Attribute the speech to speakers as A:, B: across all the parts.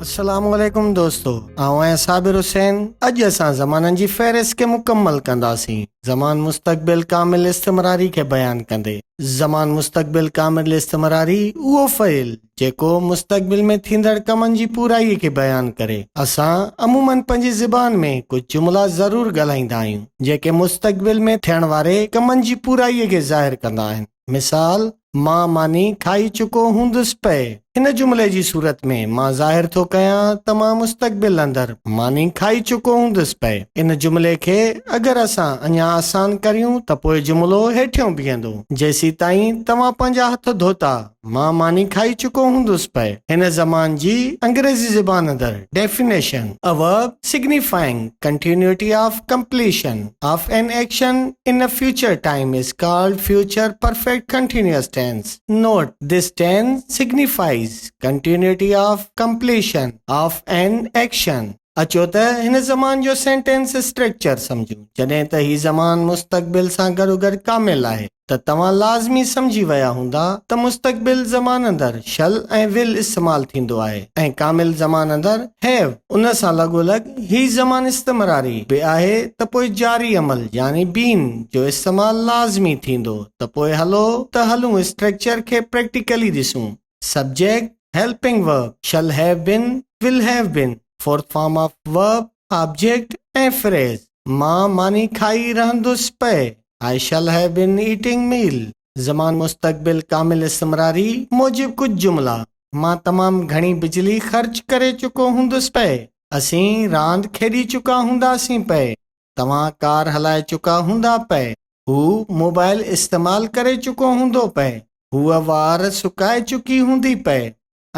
A: السلام عليڪم دوستو آئون آهيان صابر حسين اڄ اسان زمانن جي فهرست کي مڪمل ڪنداسين زمان مستقبل ڪامل استمراري کي بيان ڪندي زمان مستقبل ڪامل استمراري اهو فعل جيڪو مستقبل ۾ ٿيندڙ ڪمن جي پورائي کي بيان ڪري اسان عموماً پنهنجي زبان ۾ ڪجهه جملا ضرور ڳالهائيندا آهيون جيڪي مستقبل ۾ ٿيڻ واري ڪمن جي پورائي کي ظاهر ڪندا آهن مثال، مان ماني کائي چڪو هوندس پئي. هن جملي جي صورت ۾ مان ظاهر ٿو ڪيان ته مان مستقبل اندر ماني کائي چڪو هوندس پئي. ان جملي کي اگر اسان اڃا آسان ڪريون ته پوء جملو هيٺيون بيهندو، جيسيتائين توهان پنهنجا هٿ ڌوتا، مان ماني کائي چڪو هوندس پئي. هن زمان جي انگريزي زبان اندر Definition، A verb signifying continuity of completion of an action in a future time is called future perfect continuous tense. Note, This tense signifies continuity of completion of an action. اچو ته هن زمان جو سينٽينس اسٽريڪچر سمجهون. جڏهن ته هي زمان مستقبل سان گڏوگڏ ڪامل آهي ته توهان لازمي سمجهي ويا هوندا ته مستقبل زمان اندر شل ۽ ول استعمال ٿيندو آهي ۽ ڪامل زمان اندر have ان سان لڳولڳ هي زمان استمراري به آهي ته پوء جاري عمل يعني بين جو استعمال لازمي ٿيندو ته پوء هلو ته هلون اسٽريڪچر کي پريڪٽيڪلي ڏسون. Subject, helping verb, shall have been, will have been, fourth form of verb, object ۽ phrase, مان ماني کائي رهندس پئي، I shall have been eating meal. زمان مستقبل ڪامل استمراري موجب ڪجهه جملا، مان تمام گهڻي بجلي خرچ ڪري چڪو هوندس پئي، اسين راند کيڏي چڪا هونداسين پئي، توهان ڪار هلائي چڪا هوندا پئي، هو موبائل استعمال ڪري چڪو هوندو پئي، هوء وار سڪائي چڪي هوندي پئي.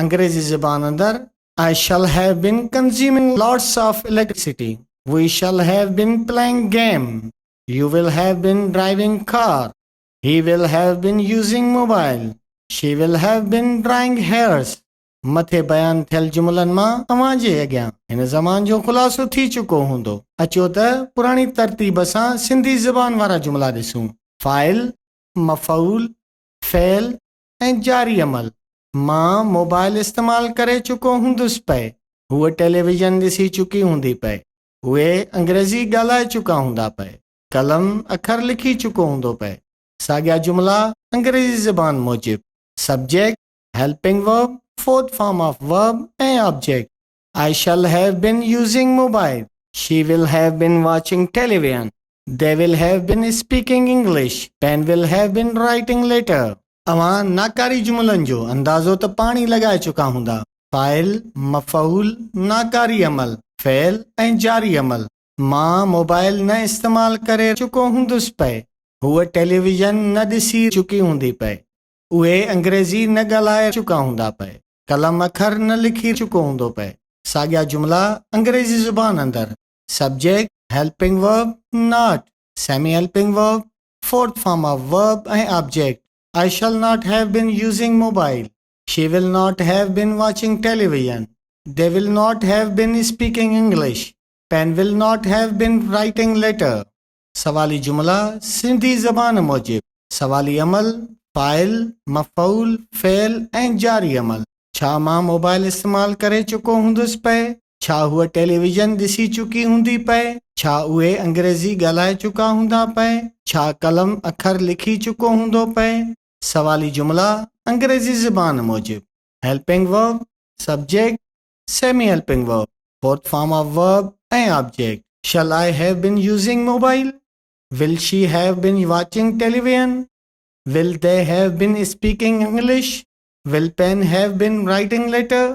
A: انگريزي زبان اندر I shall have been consuming lots of electricity, We shall have been playing game, You will have been driving car, He will have been using mobile, She will have been drying hairs. مٿي بيان ٿيل جملن مان اوهان جي اڳيان هن زبان جو خلاصو ٿي چڪو هوندو. اچو ته پراڻي ترتيب سان سنڌي زبان وارا جملا ڏسون. فاعل، مفعول، فعل ۽ جاري عمل. مان موبائل استعمال ڪري چڪو هوندس پئي. هوء ٽيليويزن ڏسي چڪي هوندي پئي. اهي انگريزي ڳالهائي چڪا هوندا پئي. قلم اکر لکي چڪو هوندو پئي. ساڳيا جملا انگريزي زبان موجب subject, helping verb, fourth form of verb ۽ object, I shall have been using mobile, she will have been watching television, they will have been speaking English, pen will have been writing letter. اوهان ناڪاري جملن جو اندازو ته پاڻ ئي لڳائي چڪا هوندا. فاعل، مفعول، ناڪاري عمل، فعل ۽ جاري عمل. مان موبائل نه استعمال ڪري چڪو هوندس پئي. هوء ٽيليويزن نه ڏسي چڪي هوندي پئي. اهي انگريزي نه ڳالهائي چڪا هوندا پئي. قلم اکر نه لکي چڪو هوندو پئي. ساڳيا جملا انگريزي زبان اندر subject, helping verb, not, semi helping verb, fourth form of verb ۽ object, I shall not have been using mobile, she will not have been watching television, they will not have been speaking English, pen will not have been writing letter. سوالي جملا سنڌي زبان موجب سوالي عمل، فاعل، مفعول، فعل ۽ جاري عمل. ڇا مان موبائل استعمال ڪري چڪو هوندس پئي؟ ڇا هوء ٽيليويزن ڏسي چڪي هوندي پئي؟ ڇا اهي انگريزي ڳالهائي چڪا هوندا پئي؟ ڇا قلم اکر لکي چڪو هوندو پئي؟ سوالي جملا انگريزي زبان موجب helping verb, subject, semi helping verb, fourth form of verb ۽ object, shall I have been using mobile, will she have been watching television, will they have been speaking English, will pen have been writing letter.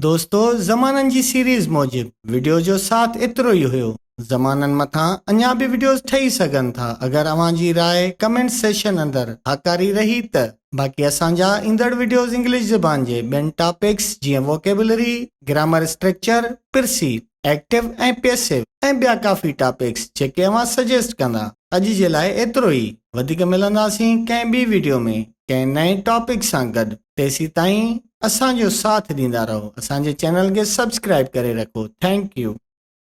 A: دوستو زمانن جي series موجب video جو ساٿ ايترو ئي هيو. زمانن مٿان اڃا به وڊيوز ٺهي سگهن ٿا اگر اوهان جي راء ڪمينٽس سيشن اندر هاڪاري رهي ته. باقي اسان جا ايندڙ وڊيوز انگلش زبان جي ٻين ٽاپڪس جيئن vocabulary, grammar structure, precis, active ۽ passive ۽ ٻيا ڪافي ٽاپڪس جيڪي اوهان سجيسٽ ڪندا. اڄ جي لاء ايترو ئي وڌيڪ ملنداسين ڪنهن ٻي وڊيو ۾ ڪنهن نئين ٽاپڪ سان گڏ تيسيتائين اسان جو ساٿ ڏيندا رهو اسان جي چينل کي سبسڪرائب ڪري رکو thank you.